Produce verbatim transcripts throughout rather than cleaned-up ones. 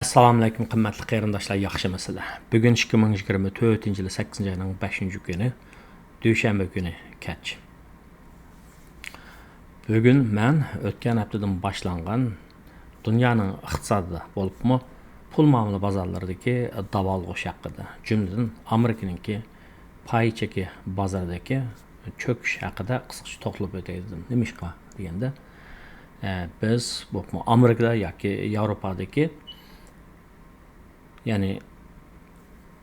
ئەسسالامۇئەلەيكۇم، قىممەتلىك قېرىنداشلار، ياخشىمۇسىلەر؟ بۈگۈن ئىككى مىڭ يىگىرمە تۆتىنچى يىلى سەككىزىنچى ئاينىڭ بەشىنچى كۈنى، دۈشەنبە كۈنى، كەچ. بۈگۈن مەن ئۆتكەن ھەپتىدىن باشلانغان دۇنيانىڭ ئىقتىسادىدا، بولۇپمۇ پۇل مۇئامىلە بازارلىرىدىكى داۋالغۇش ھەققىدە، جۈملىدىن ئامېرىكىنىڭكى پاي چېكى بازىرىدىكى چۆكۈش ھەققىدە قىسقىچە توختىلىپ ئۆتەي دېدىم. نېمىشقا دېگەندە، ئە، بىز بولۇپمۇ ئامېرىكىدا ياكى ياۋروپادىكى، يەنى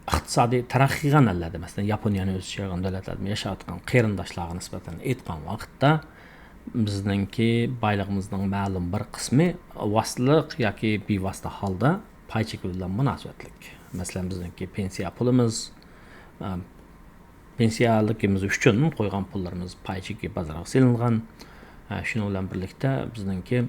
ئىقتىسادىي تەرەققىي قىلغان ئەللەردە، مەسىلەن، ياپونىيەنى ئۆز ئىچىگە ئالغان دۆلەتلەردە ياشاۋاتقان قېرىنداشلارغا نىسبەتەن ئېيتقان ۋاقىتتا، بىزنىڭكى بايلىقىمىزنىڭ مەلۇم بىر قىسمى ۋاسىتىلىق ياكى بىۋاسىتە ھالدا پاي چېكى بىلەن مۇناسىۋەتلىك. مەسىلەن، بىزنىڭكى پېنسىيە پۇلىمىز، ئە، پېنسىيەلىكىمىز ئۈچۈن قويغان پۇللىرىمىز پاي چېكى بازىرىغا سېلىنغان. ئە، شۇنىڭ بىلەن بىرلىكتە بىزنىڭكى،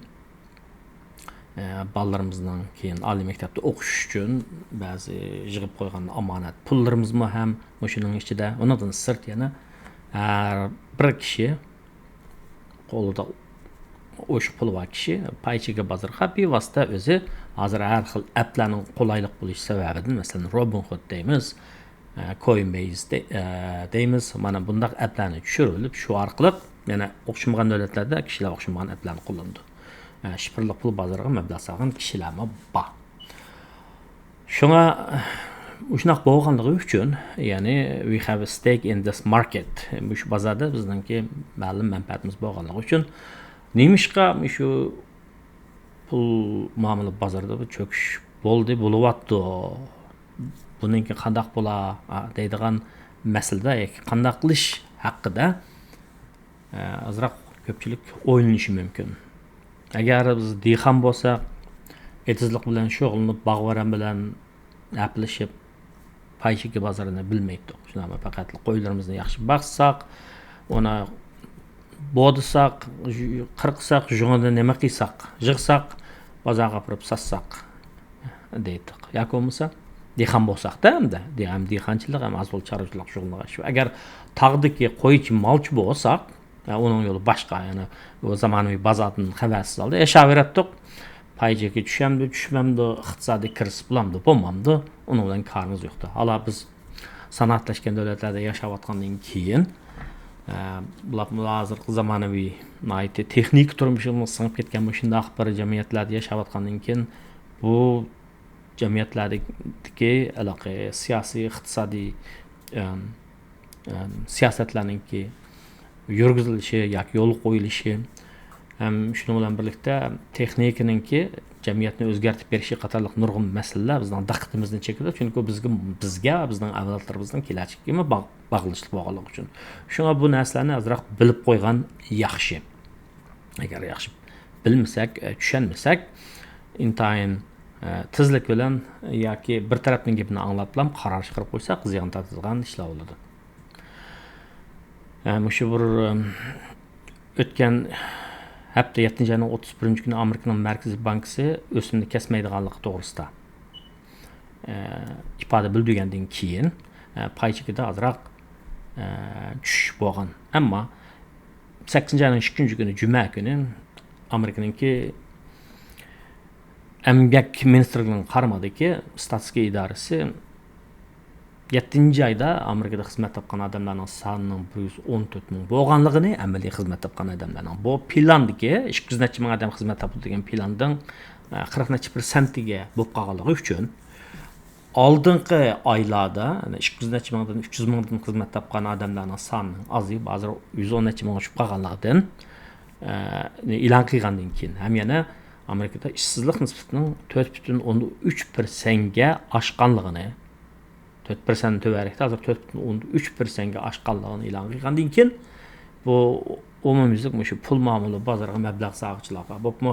ئە، بالىلىرىمىزنىڭ كېيىن ئالىي مەكتەپتە ئوقۇش ئۈچۈن بەزى يىغىپ قويغان ئامانەت پۇللىرىمىزمۇ ھەم مۇشۇنىڭ ئىچىدە. ئۇنىڭدىن سىرت يەنە ھەر بىر كىشى قولىدا ئوشۇق پۇلى بار كىشى پاي چېكى بازىرىغا بىۋاسىتە ئۆزى ھازىر ھەر خىل ئەپلەرنىڭ قولايلىق بولۇشى سەۋەبىدىن، مەسىلەن، روبىنخۇد دەيمىز، ئە، كوينبەيس دە-، ئە، دەيمىز، مانا بۇنداق ئەپلەرنى چۈشۈرۈۋېلىپ، شۇ ئارقىلىق يەنە ئوخشىمىغان دۆلەتلەردە كىشىلەر ئوخشىمىغان ئەپلەرنى قوللىنىدۇ. ئە، شىفىرلىق پۇل بازىرىغا مەبلەغ سالغان كىشىلەرمۇ بار. شۇڭا مۇشۇنداق بولغانلىقى ئۈچۈن، يەنى we have a stake in this market، مۇشۇ بازاردا بىزنىڭكى مەلۇم مەنپەئەتىمىز بولغانلىقى ئۈچۈن، نېمىشقا مۇشۇ پۇل مۇئامىلە بازىرىدا بىر چۆكۈش بولدى، بولۇۋاتىدۇ، بۇنىڭكى قانداق بولا، ئا، دەيدىغان مەسىلىدە ياكى قانداق قىلىش ھەققىدە، ئە، ئازراق كۆپچىلىك ئويلىنىشى مۇمكىن. ئەگەر بىز دېھقان بولساق، ئېتىزلىق بىلەن شۇغۇللىنىپ، باغۋەن بىلەن ھەپىلىشىپ، پاي چېكى بازىرىنى بىلمەيتتۇق. شۇنداقمۇ؟ پەقەت قويلىرىمىزنى ياخشى باقساق، ئۇنى بودىساق، ژۇ-، قىرقساق، ژۇڭىدىن نېمە قىلساق، يىغساق، بازارغا ئاپىرىپ ساتساق دەيتتۇق. ياكى بولمىسا دېھقان بولساقتا، ئەمدى دې-، ھەم دېھقانچىلىق، ھەم ئاز تولا چارۋىچىلىق شۇغۇللانغان ئىش. ئەگەر تاغدىكى قويچى مالچى بولساق، ئە، ئۇنىڭ يولى باشقا. يەنى بۇ زامانىۋى بازاردىن خەۋەرسىز ھالدا ياشاۋېرەتتۇق. پاي چېكى چۈشەمدۇ، چۈشمەمدۇ، ئىقتىسادىي كىرىزىس بولامدۇ، بولمامدۇ، ئۇنىڭ بىلەن كارىمىز يوقتۇ. ھالا بىز سانائەتلەشكەن دۆلەتلەردە ياشاۋاتقاندىن كېيىن، ئە، بولۇپمۇ ھازىرقى زامانىۋى، ناھايىتى تېخنىكا تۇرمۇشىمىز سىڭىپ كەتكەن مۇشۇنداق بىر جەمئىيەتلەردە ياشاۋاتقاندىن كېيىن، بۇ جەمئىيەتلەردىكى ھېلىقى سىياسىي، ئىقتىسادىي، ئەم، ئەم، سىياسەتلەرنىڭكى يۈرگۈزۈلۈشى ياكى يولغا قويۇلۇشى، ھەم شۇنىڭ بىلەن بىرلىكتە تېخنىكىنىڭكى جەمئىيەتنى ئۆزگەرتىپ بېرىشى قاتارلىق نۇرغۇن مەسىلىلەر بىزنىڭ دىققىتىمىزنى چېكىدۇ. چۈنكى بىزگە، بىزگە، بىزنىڭ ئەۋلادلىرىمىزنىڭ كېلەچىكىگىمۇ باغ-، باغلىشلىق بولغانلىقى ئۈچۈن. شۇڭا بۇ نەرسىلەرنى ئازراق بىلىپ قويغان ياخشى. ئەگەر ياخشى بىلمىسەك، ئە، چۈشەنمىسەك، ئىنتايىن، ئە، تېزلىك بىلەن ياكى بىر تەرەپنىڭ گېپىنى ئاڭلاپلا قارار چىقىرىپ قويساق، زىيان تارتىدىغان ئىشلار بولىدۇ. ئە، مۇشۇ بىر، ئەم، ئۆتكەن ھەپتە يەتتىنچى ئاينىڭ ئوتتۇز بىرىنچى كۈنى ئامېرىكىنىڭ مەركىزىي بانكىسى ئۆسۈمنى كەسمەيدىغانلىقى توغرىسىدا، ئە، ئىپادە بىلدۈرگەندىن كېيىن، ئە، پاي چېكىدە ئازراق، ئە، چۈشۈش بولغان. ئەمما سەككىزىنچى ئاينىڭ ئىككىنچى كۈنى، جۈمە كۈنى، ئامېرىكىنىڭكى ئەمگەك مىنىستىرلىقىنىڭ قارمىقىدىكى ئىستاتىستىكا ئىدارىسى يەتتىنچى ئايدا ئامېرىكىدا خىزمەت تاپقان ئادەملەرنىڭ سانىنىڭ بىر يۈز ئون تۆت مىڭ بولغانلىقىنى، ئەمەلىي خىزمەت تاپقان ئادەملەرنىڭ، بۇ پىلاندىكى ئىككى يۈز نەچچە مىڭ ئادەم خىزمەت تاپىدۇ دېگەن پىلاندىن، ئە، قىرىق نەچچە پىرسەنتىگە بولۇپ قالغانلىقى ئۈچۈن، ئالدىنقى ئايلاردا، يەنى ئىككى يۈز نەچچە مىڭدىن، ئۈچ يۈز مىڭدىن خىزمەت تاپقان ئادەملەرنىڭ سانىنىڭ ئازىيىپ، ھازىر يۈز ئون نەچچە مىڭغا چۈشۈپ قالغانلىقىدىن، ئە، ئېلان قىلغاندىن كېيىن ھەم يەنە ئامېرىكىدا ئىشسىزلىق نىسبىتىنىڭ تۆت پۈتۈن ئوندىن ئۈچ پىرسەنتكە ئاشقانلىقىنى، تۆت پىرسەنت تۆۋەنلىكتە، ھازىر تۆت پۈتۈن ئوندىن ئۈچ پىرسەنتكە ئاشقانلىقىنى ئېلان قىلغاندىن كېيىن، بۇ ئومۇميۈزلۈك مۇشۇ پۇل مۇئامىلە بازىرىغا مەبلەغ سالغۇچىلارغا، بولۇپمۇ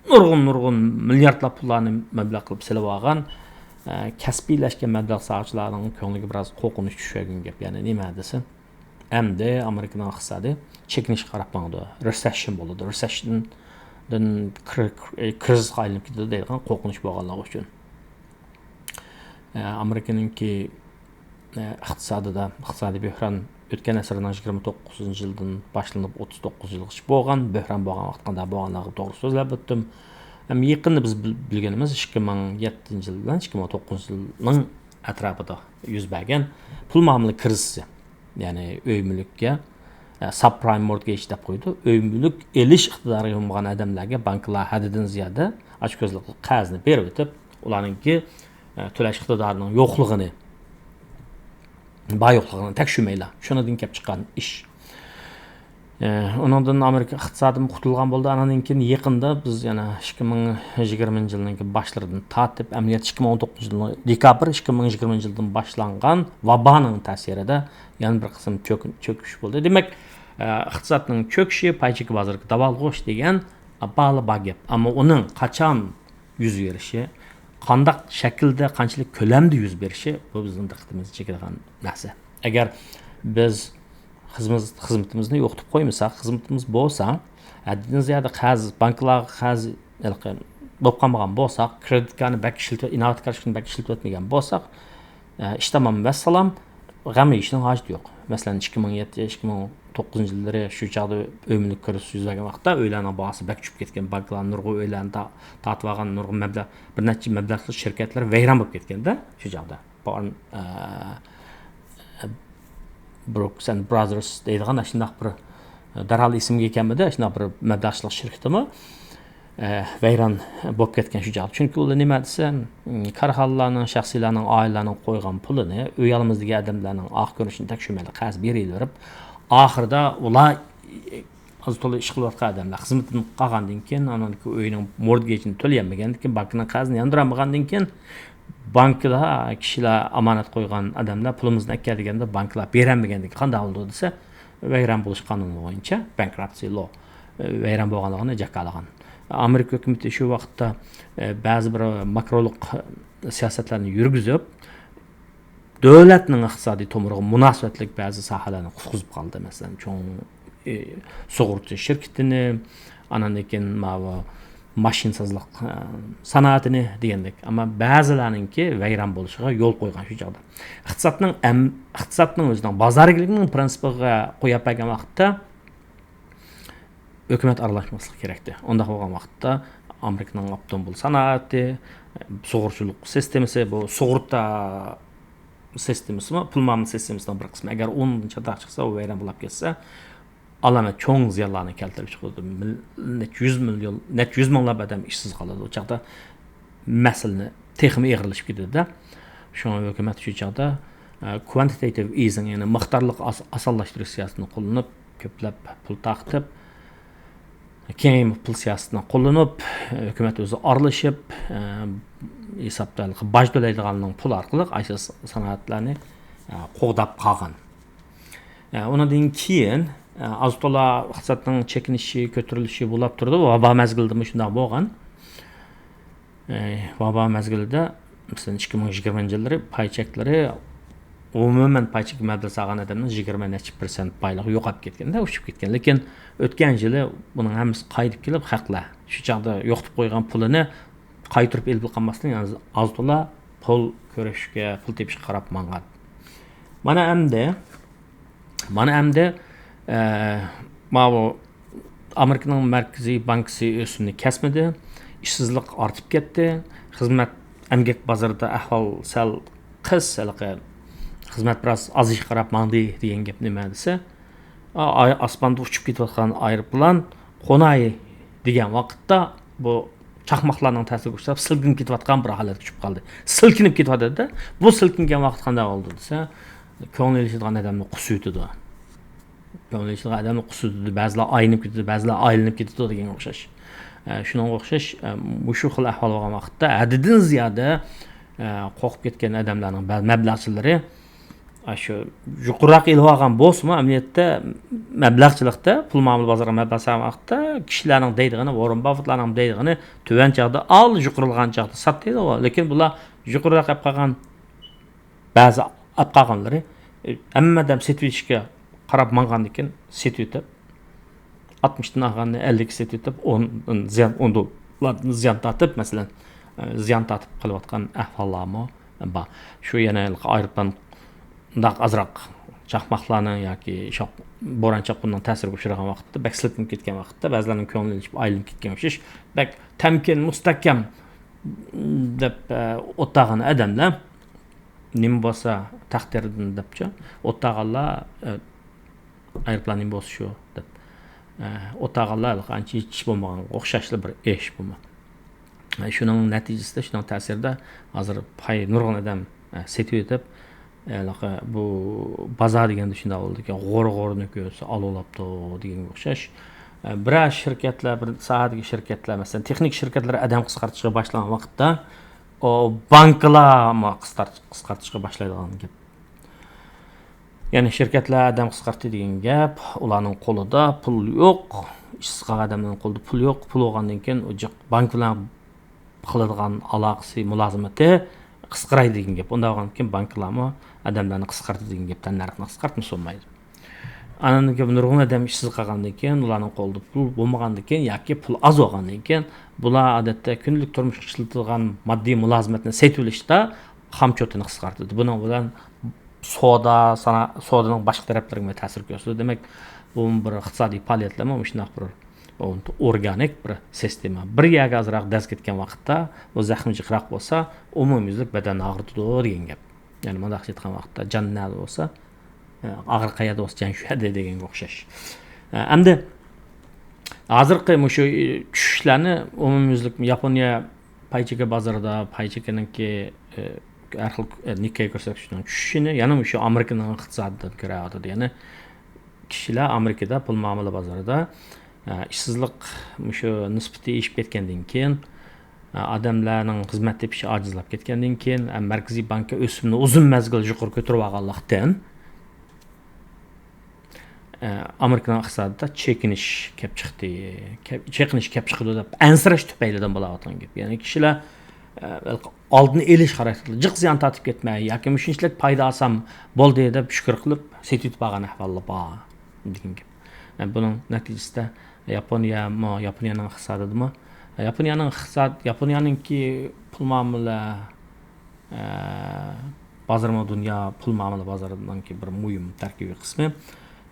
نۇرغۇن، نۇرغۇن مىلياردلاپ پۇللارنى مەبلەغ قىلىپ سېلىۋالغان، ئە، كەسپىيلەشكەن مەبلەغ سالغۇچىلارنىڭ كۆڭلىگە بىراز قورقۇنچ چۈشۈرگەن گەپ. يەنى نېمە دېسە، ئەمدى ئامېرىكىنىڭ ئىقتىسادى چېكىنىشكە قاراپ ماڭىدۇ. رېسېشن بولىدۇ. رېسېشندىن كىر-، كىر-، كىرىزىسقا ئايلىنىپ كېتىدۇ دەيدىغان قورقۇنچ بولغانلىقى ئۈچۈن. ئە، ئامېرىكىنىڭكى، ئە، ئىقتىسادىدا ئىقتىسادىي بۆھران ئۆتكەن ئەسىرنىڭ يىگىرمە توققۇزىنچى يىلىدىن باشلىنىپ ئوتتۇز توققۇزىنچى يىلغىچە بولغان. بۆھران بولغان ۋاقىت قانداق بولغانلىقى توغرىسىدا سۆزلەپ ئۆتتۈم. ھەم يېقىندا بىز بىل-، بىلگىنىمىز ئىككى مىڭ يەتتىنچى يىل بىلەن ئىككى مىڭ توققۇزىنچى يىلنىڭ ئەتراپىدا يۈز بەرگەن پۇل مۇئامىلە كىرىزىسى. يەنى ئۆي مۈلۈككە، ئە، سابپرايم مورتگېج دەپ قويىدۇ. ئۆي مۈلۈك ئېلىش ئىقتىدارى بولمىغان ئادەملەرگە بانكىلار ھەددىدىن زىيادە ئاچكۆزلۈك قەرزنى بېرىۋېتىپ، ئۇلارنىڭكى، ئە، تۆلەش ئىقتىدارىنىڭ يوقلۇقىنى، بار يوقلۇقىنى تەكشۈرمەيلا. شۇنىڭدىن كېلىپ چىققان ئىش. ئە، ئۇنىڭدىن ئامېرىكا ئىقتىسادىمۇ قۇتۇلغان بولدى. ئانىڭدىن كېيىن يېقىندا بىز يەنە ئىككى مىڭ يىگىرمىنچى يىلنىڭكى باشلىرىدىن تارتىپ، ئەمەلىيەتتە ئىككى مىڭ ئون توققۇزىنچى يىلنىڭ دېكابىر ئىككى مىڭ يىگىرمىنچى يىلدىن باشلانغان ۋابانىڭ تەسىرىدە يەنە بىر قىسىم چۆك-، چۆكۈش بولدى. دېمەك، ئە، ئىقتىسادنىڭ چۆكۈشى، پاي چېكى بازىرىغا داۋالغۇش دېگەن بالا بار گەپ. ئەمما ئۇنىڭ قاچان يۈز بېرىشى، قانداق شەكىلدە، قانچىلىك كۆلەمدە يۈز بېرىشى، بۇ بىزنىڭ دىققىتىمىزنى چېكىدىغان نەرسە. ئەگەر بىز خىزمىت-، خىزمىتىمىزنى يوقىتىپ قويمىساق، خىزمىتىمىز بولسا، ھەددىدىن زىيادە قەرز، بانكىلارغا قەرز، ھېلىقى، بولۇپ قالمىغان بولساق، كرېدىت كارتىنى بەك ئىشلىتىپ، ئىناۋەت كارتىسىنى بەك ئىشلىتىۋەتمىگەن بولساق، ئە، ئىش تامام، ۋەسسالام، غەم يېيىشنىڭ ھاجىتى يوق. مەسىلەن، ئىككى مىڭ يەتتە، ئىككى مىڭ توققۇزىنچى يىللىرى شۇ چاغدا ئۆي مۈلۈك كىرىزىسى يۈز بەرگەن ۋاقىتتا ئۆيلەرنىڭ باھاسى بەك چۈشۈپ كەتكەن، بانكىلار نۇرغۇن ئۆيلەرنى تا-، تارتىۋالغان، نۇرغۇن مەبلەغ، بىر نەچچە مەبلەغ شىركەتلەر ۋەيران بولۇپ كەتكەندە شۇ چاغدا. بارن-، ئە، بروكس ئەند براذېرس دەيدىغان ئاشۇنداق بىر، دەرھال ئېسىمگە كەلمىدى، ئاشۇنداق بىر مەبلەغچىلىك شىركىتىمۇ، ئە، ۋەيران بولۇپ كەتكەن شۇ چاغدا. چۈنكى ئۇلار نېمە دېسە، كارخانىلارنىڭ، شەخسىيلەرنىڭ، ئائىلىلەرنىڭ قويغان پۇلىنى ئۆي ئالىمىز دېگەن ئادەملەرنىڭ ئاق كۆرۈنۈشىنى تەكشۈرمەيلا قەرز بېرىۋېرىپ، ئاخىرىدا ئۇلار ئاز تولا ئىش قىلىۋاتقان ئادەملەر خىزمىتىدىن قالغاندىن كېيىن، ئانان كېيىن ئۆينىڭ مورتگېجىنى تۆلىيەلمىگەندىن كېيىن، بانكىنىڭ قەرزىنى ياندۇرالمىغاندىن كېيىن، بانكىدا كىشىلەر ئامانەت قويغان ئادەملەر پۇلىمىزنى ئەكەل دېگەندە، بانكىلار بېرەلمىگەندىن كېيىن قانداق بولىدۇ دېسە، ۋەيران بولۇش قانۇنى بويىچە، بانكراپسى لو، ۋەيران بولغانلىقىنى جاكارلىغان. ئامېرىكا ھۆكۈمىتى شۇ ۋاقىتتا، ئە، بەزى بىر ماكرولۇق سىياسەتلەرنى يۈرگۈزۈپ، دۆلەتنىڭ ئىقتىسادىي تومۇرىغا مۇناسىۋەتلىك بەزى ساھەلەرنى قۇتقۇزۇپ قالدى. مەسىلەن، چوڭ، ئى، سۇغۇرتا شىركىتىنى، ئانان كېيىن ماۋۇ ماشىنىسازلىق، ئە، سانائىتىنى دېگەندەك. ئەمما بەزىلەرنىڭكى ۋەيران بولۇشىغا يول قويغان شۇ چاغدا. ئىقتىسادنىڭ ئەم-، ئىقتىسادنىڭ ئۆزىنىڭ بازار ئىگىلىكىنىڭ پىرىنسىپىغا قويۇپ بەرگەن ۋاقىتتا، ھۆكۈمەت ئارىلاشماسلىق كېرەكتى. ئۇنداق بولغان ۋاقىتتا ئامېرىكىنىڭ ئاپتوموبىل سانائىتى، سۇغۇرتىچىلىق سىستېمىسى، بۇ سۇغۇرتا سىستېمىسىمۇ، پۇل مۇئامىلە سىستېمىسىنىڭ بىر قىسمى، ئەگەر ئۇنىڭدىن چاتاق چىقسا، ئۇ ۋەيران بولاپ كەتسە، ئالامەت چوڭ زىيانلارنى كەلتۈرۈپ چىقىرىدۇ. مىل-، نەچچە يۈز مىليون، نەچچە يۈز مىڭلاپ ئادەم ئىشسىز قالىدۇ. ئۇ چاغدا مەسىلىنى تېخىمۇ ئېغىرلىشىپ كېتىدۇ-دە. شۇڭا ھۆكۈمەت شۇ چاغدا، ئە، كۋانتىتېتىۋ ئىزىڭ، يەنى مىقدارلىق ئاس-، ئاسانلاشتۇرۇش سىياسىتىنى قوللىنىپ، كۆپلەپ پۇل تارقىتىپ، كېڭەيمە پۇل سىياسىتىنى قوللىنىپ، ھۆكۈمەت ئۆزى ئارىلىشىپ، ئە، ھېسابتا ھېلىقى باج تۆلەيدىغاننىڭ پۇلى ئارقىلىق ئاشۇ سانائەتلەرنى، ئە، قوغداپ قالغان. ئە، ئۇنىڭدىن كېيىن، ئە، ئاز تولا ئىقتىسادنىڭ چېكىنىشى، كۆتۈرۈلۈشى بولاپ تۇرىدۇ. ۋابا مەزگىلىدىمۇ شۇنداق بولغان. ئە، ۋابا مەزگىلىدە، مەسىلەن، ئىككى مىڭ يىگىرمىنچى يىللىرى پاي چەكلىرى، ئومۇمەن پاي چېكى مەبلەغ سالغان ئادەمنىڭ يىگىرمە نەچچە پىرسەنت بايلىقى يوقاپ كەتكەندە، ئۇچۇپ كەتكەن. لېكىن ئۆتكەن يىلى بۇنىڭ ھەممىسى قايتىپ كېلىپ، خەقلەر شۇ چاغدا يوقىتىپ قويغان پۇلىنى قايتۇرۇپ ئېلىپ قالماستىن، يەنە ئاز تولا پۇل كۆرۈشكە، پۇل تېپىشقا قاراپ ماڭغان. مانا ئەمدى، مانا ئەمدى، ئە، ماۋۇ ئامېرىكىنىڭ مەركىزىي بانكىسى ئۆسۈمنى كەسمىدى، ئىشسىزلىق ئارتىپ كەتتى، خىزمەت، ئەمگەك بازىرىدا ئەھۋال سەل قىس، ھېلىقى خىزمەت بىراز ئازىيىشقا قاراپ ماڭدى دېگەن گەپ نېمە دېسە، ئا-، ئاي-، ئاسماندا ئۇچۇپ كېتىۋاتقان ئايروپىلان قوناي دېگەن ۋاقىتتا بۇ چاقماقلارنىڭ تەسىرىگە ئۇچراپ سىلكىنىپ كېتىۋاتقان بىر ھالەتكە چۈشۈپ قالدى. سىلكىنىپ كېتىۋاتىدۇ-دە. بۇ سىلكىنگەن ۋاقىت قانداق بولىدۇ دېسە، كۆڭلى ئېلىشىدىغان ئادەمنى قۇسۇۋېتىدۇ. كۆڭلى ئېلىشىدىغان ئادەمنى قۇسۇۋېتىدۇ. بەزىلەر ئايلىنىپ كېتىدۇ، بەزىلەر ئايلىنىپ كېتىدۇ دېگەنگە ئوخشاش. ئە، شۇنىڭغا ئوخشاش، ئە، مۇشۇ خىل ئەھۋال بولغان ۋاقىتتا ھەددىدىن زىيادە، ئە، قورقۇپ كەتكەن ئادەملەرنىڭ، بە-، مەبلەغچىلىرى، ئاشۇ يۇقىرىراق ئېلىۋالغان بولسىمۇ، ئەمەلىيەتتە مەبلەغچىلىكتە، پۇل مۇئامىلە بازىرىغا مەبلەغ سالغان ۋاقىتتا كىشىلەرنىڭ دەيدىغىنى، ۋاررېن باففېتلارنىڭ دەيدىغىنى، تۆۋەن چاغدا ئال، يۇقىرىلىغان چاغدا سات دەيدىغۇ. لېكىن بۇلار يۇقىرىراق ئەپ قالغان، بەزى ئەپ قالغانلىرى، ئە، ھەممە ئادەم سېتىۋېتىشكە قاراپ ماڭغاندىكىن سېتىۋېتىپ، ئاتمىشتىن ئالغاننى ئەللىككە سېتىۋېتىپ، ئون زىيان، ئون دوللاردىن زىيان تارتىپ، مەسىلەن، ئە، زىيان تارتىپ قېلىۋاتقان ئەھۋاللارمۇ بار. شۇ يەنە ئايروپىلان مۇنداق ئازراق چاقماقلارنىڭ ياكى شاق-، بوران چاپقۇننىڭ تەسىرىگە ئۇچرىغان ۋاقىتتا، بەك سىلكىنىپ كەتكەن ۋاقىتتا، بەزىلەرنىڭ كۆڭلى ئېلىشىپ ئايلىنىپ كەتكەن ئوخشاش، بەك تەمكىن، مۇستەھكەم دەپ، ئە، ئولتۇرغان ئادەملەر نېمە بولسا تەقدىردىن دەپچۇ، ئولتۇرغانلار، ئە، ئايروپىلان نېمە بولسا شۇ دەپ، ئە، ئولتۇرغانلار ھېلىقى ئانچە ھېچ بولمىغانغا ئوخشاشلا بىر ئىش بۇمۇ. شۇنىڭ نەتىجىسىدە، شۇنىڭ تەسىرىدە ھازىر پاي نۇرغۇن ئادەم، ئە، سېتىۋېتىپ، ھېلىقى بۇ بازار دېگەندە شۇنداق بولدىكەن، غور-غورنى كۆرسە ئالۇلاپتۇ دېگەنگە ئوخشاش. ئە، بىرەر شىركەتلەر، بىر ساھەدىكى شىركەتلەر، مەسىلەن، تېخنىك شىركەتلەر ئادەم قىسقارتىشقا باشلىغان ۋاقىتتا، ئۇ بانكىلارمۇ قىسقارت-، قىسقارتىشقا باشلايدىغان گەپ. يەنى شىركەتلەر ئادەم قىسقارتتى دېگەن گەپ، ئۇلارنىڭ قولىدا پۇل يوق، ئىشسىز قالغان ئادەملەرنىڭ قولىدا پۇل يوق، پۇل بولغاندىن كېيىن ئۇ جىق بانكا بىلەن قىلىدىغان ئالاقىسى، مۇلازىمىتى قىسقىرايدۇ دېگەن گەپ. ئۇنداق بولغاندىن كېيىن بانكىلارمۇ ئادەملەرنى قىسقارتىدۇ دېگەن گەپ، تەننەرخنى قىسقارتمىسا بولمايدۇ. ئاندىن كېيىن نۇرغۇن ئادەم ئىشسىز قالغاندىن كېيىن، ئۇلارنىڭ قولىدا پۇل بولمىغاندىن كېيىن ياكى پۇل ئاز بولغاندىن كېيىن، بۇلار ئادەتتە كۈندىلىك تۇرمۇشقا ئىشلىتىدىغان ماددىي مۇلازىمەتنى سېتىۋېلىشتا خامچوتىنى قىسقارتىدۇ. بۇنىڭ بىلەن سودا، سانا-، سودىنىڭ باشقا تەرەپلىرىگە تەسىر كۆرسىتىدۇ. دېمەك، بۇ بىر ئىقتىسادىي پائالىيەتلەرمۇ مۇشۇنداق بىر ئورگانىك بىر سىستېما. بىر يەرگە ئازراق دەز كەتكەن ۋاقىتتا، ئۇ زەخمى جىقراق بولسا، ئومۇميۈزلۈك بەدەننى ئاغرىتىدۇ دېگەن گەپ. يەنى مۇنداقچە ئېيتقان ۋاقىتتا، جان نەدە بولسا، ئاغرىق قەيەردە بولسا، جان شۇ يەردە دېگەنگە ئوخشاش. ئەمدى ھازىرقى مۇشۇ چۈشۈشلەرنى ئومۇميۈزلۈك ياپونىيە پاي چېكى بازىرىدا، پاي چېكىنىڭكى، ئە، ھەر خىل، ئە، نىككەي كۆرسەتكۈچىنىڭ چۈشۈشىنى يەنە مۇشۇ ئامېرىكىنىڭ ئىقتىسادىدىن كۆرۈۋاتىدۇ. يەنى كىشىلەر ئامېرىكىدا پۇل مۇئامىلە بازىرىدا، ئە، ئىشسىزلىق مۇشۇ نىسبىتى ئېشىپ كەتكەندىن كېيىن، ئە، ئادەملەرنىڭ خىزمەت تېپىشى ئاجىزلاپ كەتكەندىن كېيىن، ئە، مەركىزىي بانكا ئۆسۈمنى ئۇزۇن مەزگىل يۇقىرى كۆتۈرۈپ ئالغانلىقتىن، ئە، ئامېرىكىنىڭ ئىقتىسادىدا چېكىنىش كەپ چىقتى، كەپ-، چېكىنىش كەپ چىقىدۇ دەپ ئەنسىرەش تۈپەيلىدىن بولاۋاتقان گەپ. يەنى كىشىلەر، ئە، ئالدىنى ئېلىش خاراكتېرلىك، جىق زىيان تارتىپ كەتمەي ياكى مۇشۇنچىلىك پايدا ئالسام بولدى دەپ شۈكۈر قىلىپ سېتىۋېتىپ بارغان ئەھۋاللار بار دېگەن گەپ. ئە، بۇنىڭ نەتىجىسىدە ياپونىيەمۇ، ياپونىيەنىڭ ئىقتىسادىدىمۇ، ياپونىيەنىڭ ئىقتىساد-، ياپونىيەنىڭكى پۇل مۇئامىلە، ئە، بازىرىمۇ دۇنيا پۇل مۇئامىلە بازىرىنىڭكى بىر مۇھىم تەركىبىي قىسمى.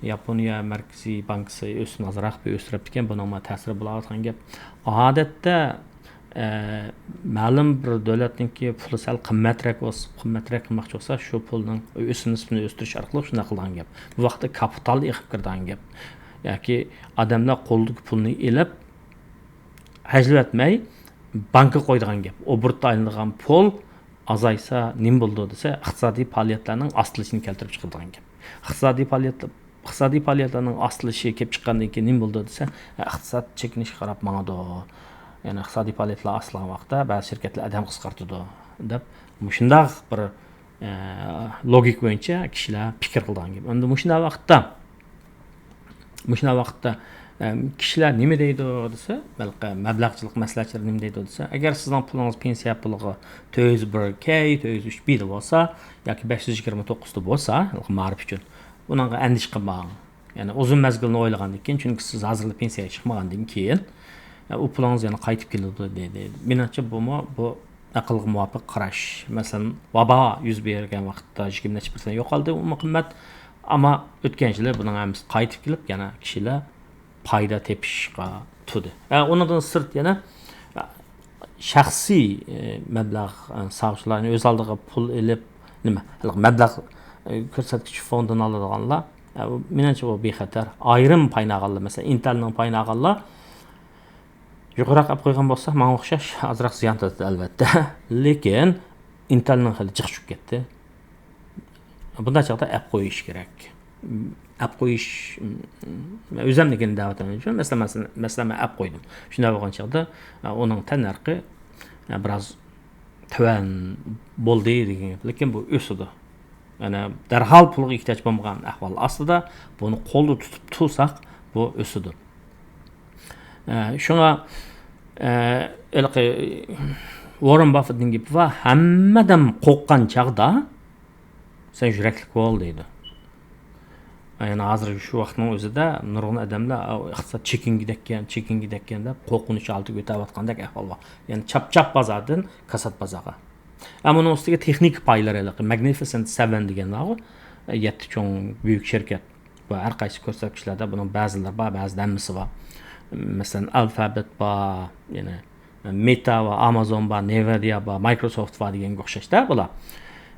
ياپونىيە مەركىزىي بانكىسى ئۆسۈمنى ئازراق بىر ئۆستۈرۈپتىكەن، بۇنىڭمۇ تەسىرى بولۇۋاتقان گەپ. ئادەتتە، ئە، مەلۇم بىر دۆلەتنىڭكى پۇلى سەل قىممەترەك بولسا، قىممەترەك قىلماقچى بولسا، شۇ پۇلنىڭ ئۆسۈم نىسبىتىنى ئۆستۈرۈش ئارقىلىق شۇنداق قىلىدىغان گەپ. بۇ ۋاقىتتا كاپىتال ئېقىپ كىرىدىغان گەپ. ياكى ئادەملەر قولىدىكى پۇلنى ئېلىپ، خەجلىۋەتمەي بانكىغا قويىدىغان گەپ. ئوبوروتتا ئايلىنىدىغان پۇل ئازايسا نېمە بولىدۇ دېسە، ئىقتىسادىي پائالىيەتلەرنىڭ ئاستىلىشىنى كەلتۈرۈپ چىقىرىدىغان گەپ. ئىقتىسادىي پائالىيەت، ئىقتىسادىي پائالىيەتلەرنىڭ ئاستىلىشى كېلىپ چىققاندىن كېيىن نېمە بولىدۇ دېسە، ئىقتىساد چېكىنىشكە قاراپ ماڭىدۇ. يەنى ئىقتىسادىي پائالىيەتلەر ئاستىلىغان ۋاقىتتا بەزى شىركەتلەر ئادەم قىسقارتىدۇ دەپ، مۇشۇنداق بىر، ئە، لوگىكا بويىچە كىشىلەر پىكىر قىلىدىغان گەپ. ئەمدى مۇشۇنداق ۋاقىتتا مۇشۇنداق ۋاقىتتا، ئەم، كىشىلەر نېمە دەيدۇ دېسە، بەلكى مەبلەغچىلىك مەسلىھەتچىلىرى نېمە دەيدۇ دېسە، ئەگەر سىزنىڭ پۇلىڭىز پېنسىيە پۇلىغا تۆت يۈز بىر كەي، تۆت يۈز ئۈچ بىدا بولسا ياكى بەش يۈز يىگىرمە توققۇزدا بولسا، مائارىپ ئۈچۈن، بۇنىڭغا ئەندىشە قىلماڭ. يەنى ئۇزۇن مەزگىلنى ئويلىغاندىن كېيىن، چۈنكى سىز ھازىرلا پېنسىيەگە چىقمىغاندىن كېيىن، ئە، ئۇ پۇلىڭىز يەنە قايتىپ كېلىدۇ دېدى. مېنىڭچە بۇمۇ، بۇ ئەقىلگە مۇۋاپىق قاراش. مەسىلەن، ۋابا يۈز بەرگەن ۋاقىتتا يىگىرمە نەچچە پىرسەنت يوقالدى ئومۇمىي قىممەت. ئەمما ئۆتكەن يىلى بۇنىڭ ھەممىسى قايتىپ كېلىپ، يەنە كىشىلەر پايدا تېپىشقا تۇردى. ئە، ئۇنىڭدىن سىرت يەنە، ئە، شەخسىي، ئە، مەبلەغ، ئە، سالغۇچىلارنى ئۆز ئالدىغا پۇل ئېلىپ، نېمە، ھېلىقى مەبلەغ، ئە، كۆرسەتكۈچ فوندىن ئالىدىغانلار، ئە، ئۇ، مېنىڭچە، ئۇ بىخەتەر. ئايرىم پاينى ئالغانلار، مەسىلەن، ئىنتېلنىڭ پايىنى ئالغانلار، يۇقىرىراق ئەپ قويغان بولسا، ماڭا ئوخشاش ئازراق زىيان تارتىدۇ، ئەلۋەتتە. لېكىن ئىنتېلنىڭ خېلى جىق چۈشۈپ كەتتى. بۇنداق چاغدا ئەپ قويۇش كېرەك. ئەپ قويۇش، مەن ئۆزۈمنىڭكىنى دەۋاتىمەن. مەسىلەن، مەسىلەن، مەسىلەن، مەن ئەپ قويدۇم. شۇنداق بولغان چاغدا، ئۇنىڭ تەننەرخى بىراز تۆۋەن بولدى دېگەن گەپ. لېكىن بۇ ئۆسىدۇ. يەنى دەرھال پۇلغا ئېھتىياج بولمىغان ئەھۋال ئاستىدا بۇنى قولدا تۇتۇپ تۇرساق، بۇ ئۆسىدۇ. ئە، شۇڭا، ئە، ھېلىقى ۋاررېن باففېتنىڭ گېپى بار، «ھەممە ئادەم قورققان چاغدا سەن يۈرەكلىك بول» دەيدۇ. يەنى ھازىر شۇ ۋاقىتنىڭ ئۆزىدە نۇرغۇن ئادەملەر، «ئا، ئىقتىساد چېكىنگۈدەككەن، چېكىنگۈدەككەن» دەپ قورقۇنچ ھالىتىگە ئۆتۈۋاتقاندەك ئەھۋال بار. يەنى چاپ-چاپ بازاردىن كاسات بازارغا. ئەمما ئۇنىڭ ئۈستىگە تېخنىكا پايلىرى، ھېلىقى Magnificent Seven دېگەن بارغۇ، يەتتە چوڭ بۈيۈك شىركەت. بۇ ھەر قايسى كۆرسەتكۈچلەردە بۇنىڭ بەزىلىرى بار، بەزىدە ھەممىسى بار. مەسىلەن، ئالفابېت بار، يەنە مېتا بار، ئامازون بار، نېۋىدىيا بار، مايكروسوفت بار دېگەنگە ئوخشاشتا بۇلار.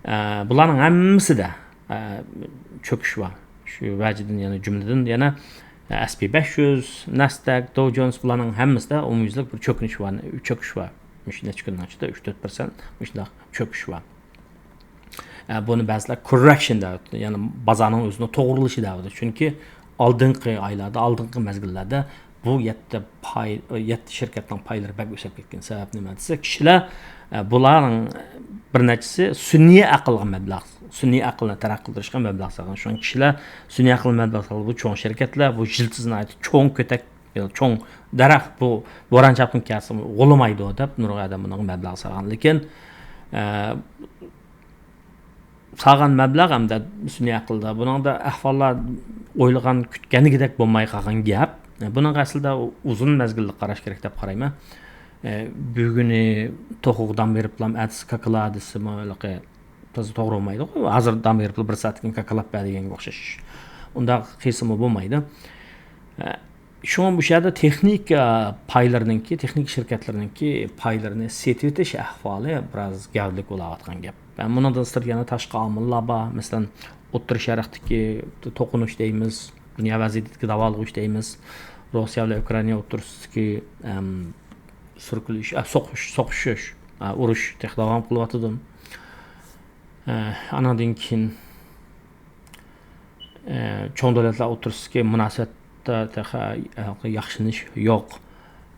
ئە، بۇلارنىڭ ھەممىسىدە، ئە، چۆكۈش بار. شۇ ۋەجىدىن يەنە جۈملىدىن يەنە، ئە، ئەس پى بەش يۈز، نەستەك، داۋ جونس، بۇلارنىڭ ھەممىسىدە ئومۇميۈزلۈك بىر چۆكۈنۈش بار، چۆكۈش بار. مۇشۇ نەچچە كۈننىڭ ئىچىدە ئۈچ تۆت پىرسەنت مۇشۇنداق چۆكۈش بار. ئە، بۇنى بەزىلەر كوررېكشن دەۋاتىدۇ، يەنى بازارنىڭ ئۆزىنى توغرىلىشى دەۋاتىدۇ. چۈنكى ئالدىنقى ئايلاردا، ئالدىنقى مەزگىللەردە بۇ يەتتە پاي، يەتتە شىركەتنىڭ پايلىرى بەك ئۆسۈپ كەتكەن. سەۋەب نېمە دېسە، كىشىلەر، ئە، بۇلارنىڭ بىر نەچچىسى سۈنئىي ئەقىلگە مەبلەغ، سۈنئىي ئەقىلنى تەرەققىي قىلدۇرۇشقا مەبلەغ سالغان. شۇڭا كىشىلەر سۈنئىي ئەقىل مەبلەغ سالغان بۇ چوڭ شىركەتلەر، بۇ يىلتىزى ناھايىتى چوڭ كۆتەك، چوڭ دەرەخ، بۇ بوران چاپقۇن كەلسىمۇ غۇلىمايدۇ دەپ نۇرغۇن ئادەم بۇنىڭغا مەبلەغ سالغان. لېكىن، ئە، سالغان مەبلەغ ھەمدە سۈنئىي ئەقىلدە بۇنىڭدا ئەھۋاللار ئويلىغان، كۈتكەندىكىدەك بولماي قالغان گەپ. بۇنىڭغا ئەسلىدە ئۇزۇن مەزگىللىك قاراش كېرەك دەپ قارايمەن. بۈگۈنى توخۇغا دان بېرىپلا ئەتىسى كاكىلا دېسىمۇ، ھېلىقى تازا توغرا بولمايدۇ. ھازىر دان بېرىپلا بىر سائەتتىن كېيىن كاكىلاپ بەر دېگەنگە ئوخشاش. ئۇنداق قىلسىمۇ بولمايدۇ. شۇڭا مۇشۇ يەردە تېخنىكا پايلىرىنىڭكى، تېخنىكا شىركەتلىرىنىڭكى پايلىرىنى سېتىۋېتىش ئەھۋالى بىراز گەۋدىلىك بولاۋاتقان گەپ. ھەم بۇنىڭدىن سىرت يەنە تاشقى ئامىللار بار. مەسىلەن، ئوتتۇرا شەرقتىكى توقۇنۇش دەيمىز، دۇنيا ۋەزىيىتىدىكى داۋالغۇش دەيمىز، روسىيە بىلەن ئۇكرائىنا ئوتتۇرىسىدىكى، ئەم، سۈركىلىش، ئە، سوقۇش، سوقۇشۇش، ئە، ئۇرۇش تېخى داۋام قىلىۋاتىدۇ. ئە، ئاناندىن كېيىن، ئە، چوڭ دۆلەتلەر ئوتتۇرىسىدىكى مۇناسىۋەتتە تېخى، ئە، ياخشىلىنىش يوق.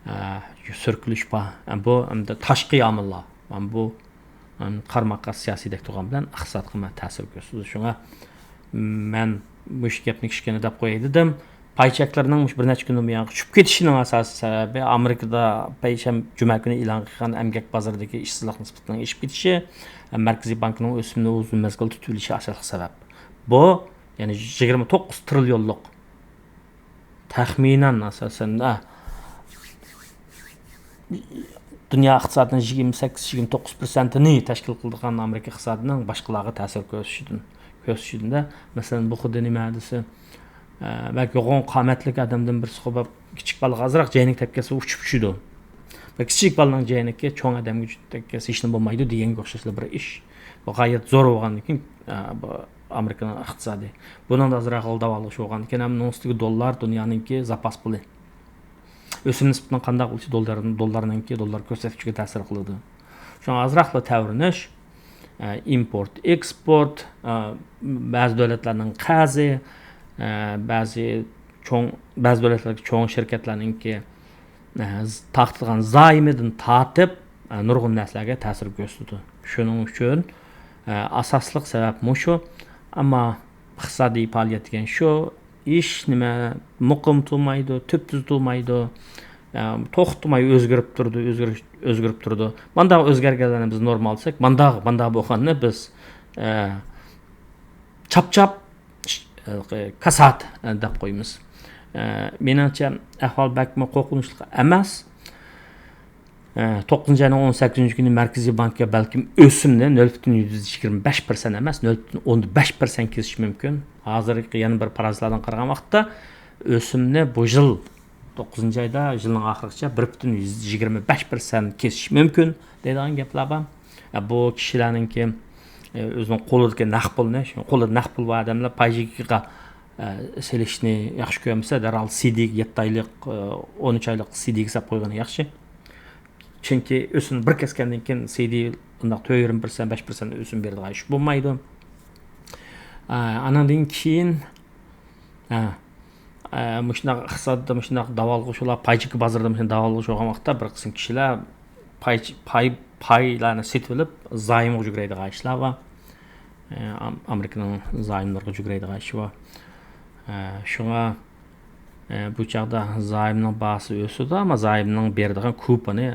ئە، سۈركىلىش بار. ئە، بۇ ئەمدى تاشقى ئامىللار. ئە، بۇ، ئە، قارىماققا سىياسىيدەك تۇرغان بىلەن ئىقتىسادقا مانا تەسىر كۆرسىتىدۇ. شۇڭا مەن مۇشۇ گەپنى كىچىككىنە دەپ قوياي دېدىم. پاي چەكلىرىنىڭ مۇشۇ بىر نەچچە كۈندىن بۇيانقى چۈشۈپ كېتىشىنىڭ ئاساسىي سەۋەبى ئامېرىكىدا پەيشەنبە، جۈمە كۈنى ئېلان قىلغان ئەمگەك بازىرىدىكى ئىشسىزلىق نىسبىتىنىڭ ئېشىپ كېتىشى، مەركىزىي بانكىنىڭ ئۆسۈمنى ئۇزۇن مەزگىل تۇتۇۋېلىشى ئاساسلىق سەۋەب. بۇ، يەنى يىگىرمە توققۇز تىرىليونلۇق، تەخمىنەن ئاساسەن، ئە، دۇنيا ئىقتىسادىنىڭ يىگىرمە سەككىز، يىگىرمە توققۇز پىرسەنتىنى تەشكىل قىلىدىغان ئامېرىكا ئىقتىسادىنىڭ باشقىلارغا تەسىر كۆرسىتىشىدىن، كۆرسىتىشىدىن-دە، مەسىلەن، بۇ خۇددى نېمە دېسە، ئە، بەك يوغان قامەتلىك ئادەمدىن بىرسى قوپۇپ، كىچىك بالىغا ئازراق جەينەك تەگكەنسە ئۇچۇپ چۈشىدۇ. بەك كىچىك بالىنىڭ جەينىكى چوڭ ئادەمگە تەگكەنسە ھېچنېمە بولمايدۇ دېگەنگە ئوخشاشلا بىر ئىش. بۇ غايەت زور بولغاندىن كېيىن، ئە، بۇ ئامېرىكىنىڭ ئىقتىسادى. بۇنىڭدا ئازراق داۋالغۇش بولغاندىن كېيىن ھەم نوڭ ئۈستىگە دوللار دۇنيانىڭكى زاپاس پۇلى. ئۆسۈم نىسبىتىنىڭ قانداق بولۇشى دوللار، دوللارنىڭكى، دوللار كۆرسەتكۈچىگە تەسىر قىلىدۇ. شۇڭا ئازراقلا تەۋرىنىش، ئە، ئىمپورت، ئېكسپورت، ئە، بەزى دۆلەتلەرنىڭ قەرزى، ئە، بەزى چوڭ، بەزى دۆلەتلەردىكى چوڭ شىركەتلەرنىڭكى، ئە، ز-، تارتىدىغان زايىمىدىن تارتىپ، ئە، نۇرغۇن نەرسىلەرگە تەسىر كۆرسىتىدۇ. شۇنىڭ ئۈچۈن، ئە، ئاساسلىق سەۋەب مۇشۇ. ئەمما ئىقتىسادىي پائالىيەت دېگەن شۇ، ھېچ نېمە مۇقىم تۇرمايدۇ، تۈپتۈز تۇرمايدۇ. ئە، توختىماي ئۆزگىرىپ تۇرىدۇ، ئۆزگىرىش، ئۆزگىرىپ تۇرىدۇ. مانداق ئۆزگەرگەنلەرنى بىز نورمال دېسەك، مانداق، مانداق بولغاننى بىز، ئە، چاپچاپ، ئە، كاسات، ئە، دەپ قويىمىز. ئە، مېنىڭچە ئەھۋال بەكمۇ قورقۇنچلۇق ئەمەس. ئە، توققۇزىنچى ئاينىڭ ئون سەككىزىنچى كۈنى مەركىزىي بانكا بەلكىم ئۆسۈمنى نۆل پۈتۈن يۈزدىن يىگىرمە بەش پىرسەنت ئەمەس، نۆل پۈتۈن ئوندىن بەش پىرسەنت كېسىشى مۇمكىن. ھازىرقى يەنە بىر پارازىتلاردىن قارىغان ۋاقىتتا ئۆسۈمنى بۇ يىل توققۇزىنچى ئايدا يىلنىڭ ئاخىرىغىچە بىر پۈتۈن يۈزدىن يىگىرمە بەش پىرسەنت كېسىشى مۇمكىن دەيدىغان گەپلەر بار. ئە، بۇ كىشىلەرنىڭكى، ئە، ئۆزىنىڭ قولىدىكى نەق پۇلنى، شۇ قولىدا نەق پۇل بار ئادەملەر پايچېكىغا، ئە، سېلىشنى ياخشى كۆرمىسە، دەرھال سىدىگە، يەتتە ئايلىق، ئە، ئون ئۈچ ئايلىق سىدىگە ساپ قويغىنى ياخشى. چۈنكى ئۆسۈم بىر كەسكەندىن كېيىن سىدى ئۇنداق تۆت يېرىم پىرسەنت، بەش پىرسەنت ئۆسۈم بېرىدىغان ئىش بولمايدۇ. ئە، ئاناندىن كېيىن، ئە، ئە، مۇشۇنداق ئىقتىسادتا مۇشۇنداق داۋالغۇشلار، پايچېكى بازىرىدا مۇشۇنداق داۋالغۇش بولغان ۋاقىتتا بىر قىسىم كىشىلەر پاي، پاي، پايلارنى سېتىۋېلىپ، زايومغا يۈگرەيدىغان ئىشلار بار. ئە، ئام-، ئامېرىكىنىڭ زايوملىرىغا يۈگرەيدىغان ئىشى بار. ئە، شۇڭا، ئە، بۇ چاغدا زايومنىڭ باھاسى ئۆسىدۇ، ئەمما زايومنىڭ بېرىدىغان كۇپونى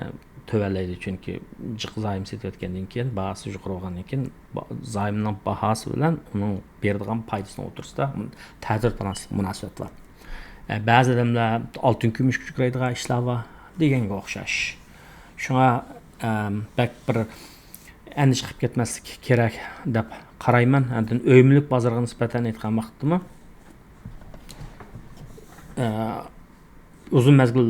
تۆۋەنلەيدۇ، چۈنكى جىق زايوم سېتىۋەتكەندىن كېيىن، باھاسى يۇقىرى بولغاندىن كېيىن، با-، زايومنىڭ باھاسى بىلەن ئۇنىڭ بېرىدىغان پايدىسىنىڭ ئوتتۇرىسىدا مۇن-، تەسىر تاناسىق مۇناسىۋەت بار. ئە، بەزى ئادەملەر ئالتۇن كۈمۈشكە يۈگرەيدىغان ئىشلار بار دېگەنگە ئوخشاش. شۇڭا، ئەم، بەك بىر ئەندىشە قىلىپ كەتمەسلىك كېرەك دەپ قارايمەن. ئاندىن ئۆي مۈلۈك بازىرىغا نىسبەتەن ئېيتقان ۋاقىتتىمۇ، ئە، ئۇزۇن مەزگىل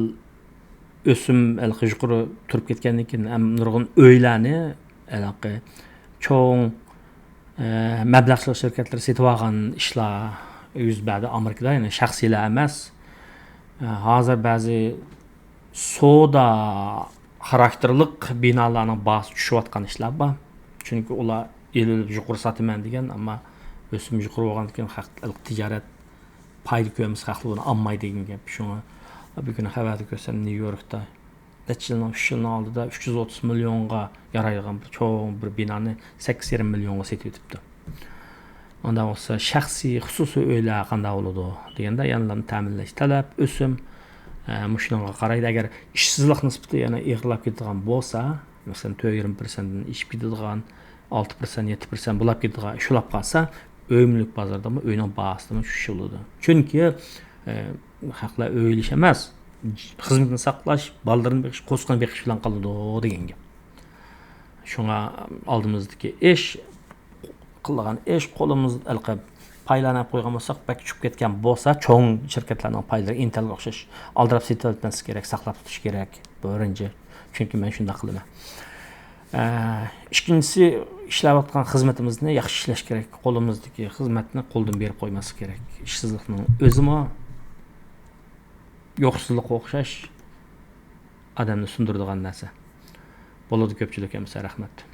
ئۆسۈم ھېلىقى يۇقىرى تۇرۇپ كەتكەندىن كېيىن، ھەم نۇرغۇن ئۆيلەرنى ھېلىقى چوڭ، ئە، مەبلەغچىلىك شىركەتلىرى سېتىۋالغان ئىشلار يۈز بەردى ئامېرىكىدا، يەنى شەخسىيلەر ئەمەس. ئە، ھازىر بەزى سودا خاراكتېرلىق بىنالارنىڭ باھاسى چۈشۈۋاتقان ئىشلار بار. چۈنكى ئۇلار ئېلىپ يۇقىرى ساتىمەن دېگەن، ئەمما ئۆسۈم يۇقىرى بولغاندىن كېيىن خەق-، تىجارەت پايدا كۆرمىسە خەقلەر بۇنى ئالمايدۇ دېگەن گەپ. شۇڭا بۈگۈن خەۋەردە كۆرسەم، نيۇ يوركتا نەچچە يىلنىڭ، ئۈچ يىلنىڭ ئالدىدا ئۈچ يۈز ئوتتۇز مىليونغا يارايدىغان بىر چوڭ بىر بىنانى سەككىز يېرىم مىليونغا سېتىۋېتىپتۇ. ئانداق بولسا شەخسىي، خۇسۇسىي ئۆيلەر قانداق بولىدۇ دېگەندە، يەنىلا تەمىنلەش تەلەپ، ئۆسۈم، ئە، مۇشۇنىڭغا قارايدۇ. ئەگەر ئىشسىزلىق نىسبىتى يەنە ئېغىرلاپ كېتىدىغان بولسا، مەسىلەن، تۆت يېرىم پىرسەنتتىن ئېشىپ كېتىدىغان، ئالتە پىرسەنت، يەتتە پىرسەنت بولاپ كېتىدىغان، شۇلاپ قالسا، ئۆي مۈلۈك بازىرىدىمۇ، ئۆينىڭ باھاسىدىمۇ چۈشۈش بولىدۇ. چۈنكى، ئە، خەقلەر ئۆي ئېلىش ئەمەس، خىزمىتىنى ساقلاش، بالىلىرىنى بېقىش، قوسىقىنى بېقىش بىلەن قالىدۇ دېگەن گەپ. شۇڭا ئالدىمىزدىكى ئىش، قىلىدىغان ئىش، قولىمىز ھېلىقى پايلارنى ئېلىپ قويغان بولساق، بەك چۈشۈپ كەتكەن بولسا، چوڭ شىركەتلەرنىڭ پايلىرى ئىنتېلغا ئوخشاش ئالدىراپ سېتىۋەتمەسلىك كېرەك، ساقلاپ تۇتۇش كېرەك، بۇ بىرىنچى. چۈنكى مەن شۇنداق قىلىمەن. ئە، ئىككىنچىسى، ئىشلەۋاتقان خىزمىتىمىزنى ياخشى ئىشلەش كېرەك. قولىمىزدىكى خىزمەتنى قولدىن بېرىپ قويماسلىق كېرەك. ئىشسىزلىقنىڭ ئۆزىمۇ يوقسۇزلۇققا ئوخشاش ئادەمنى سۇندۇرىدىغان نەرسە. بولىدۇ، كۆپچىلىك ئەمىسە، رەھمەت.